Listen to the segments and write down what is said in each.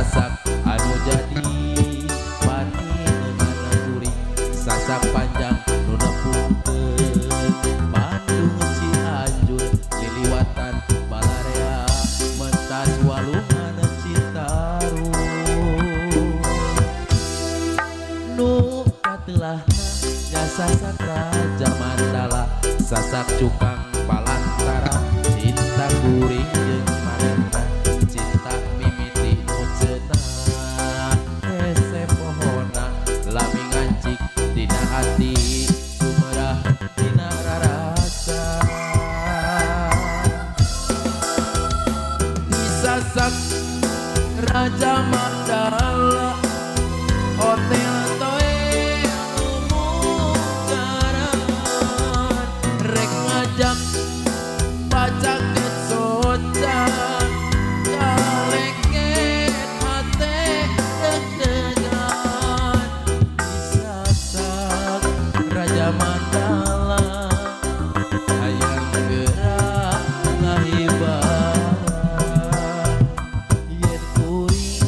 Sasak anu jadi paninengan kuring, sasak panjang nu nepungkeun Bandung Cianjur liliwatan balarea mentas walungan Citarum. Nu katelahna nya sasak Raja Mandala, sasak cukang palantara cinta kuring jeung manehna, cinta mimiti nu cenah hese pohona lami ngancik dina hati sumerah dina rarasa. Di sasak Raja Mandala hotel toe nu munggaran, rek ngajak pacaket soca kaleket hate deg-degan. Di sasak Raja Mandala hayang geura ngahibaran yen kuring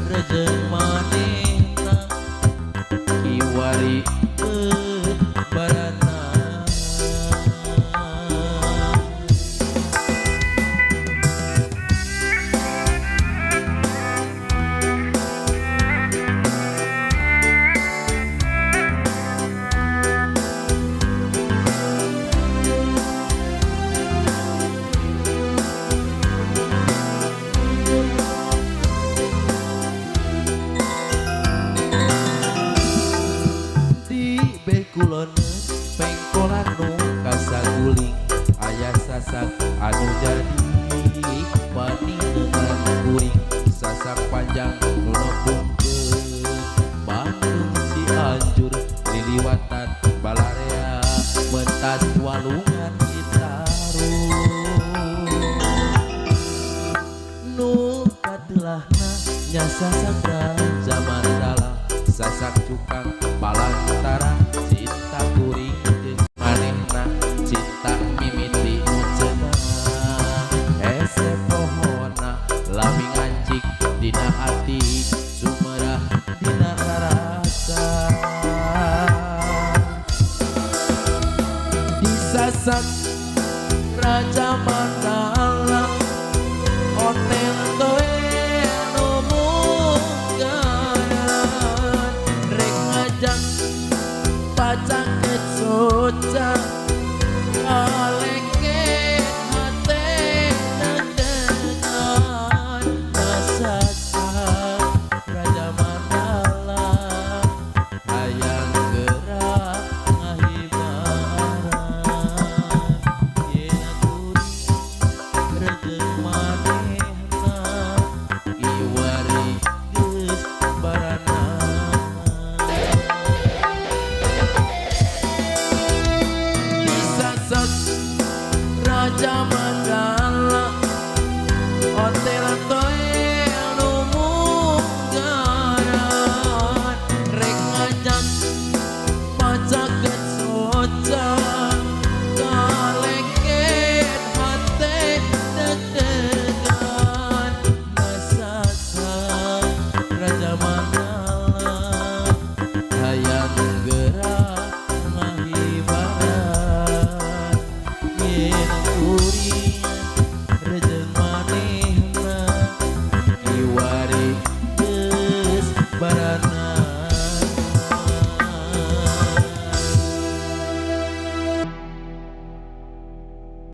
rejeng manehna kiwari barana. Di bekuloneun pengkolan nu kasaguling aya sasak anu jadi paninengan kuring, sasak panjang nu nepungkeun Bandung Cianjur liliwatan balarea mentas walungan Citarum. Nu katelahna nya sasak Raja Mandala, sasak cukang palantara cinta kuring jeung manehna, cinta mimiti nu cenah hese pohona lami ngancik dina hati sumerah dina rarasa. Di sasak Raja Mandala hotel toe nu munggaran, rek ngajak pacaket soca kaleket.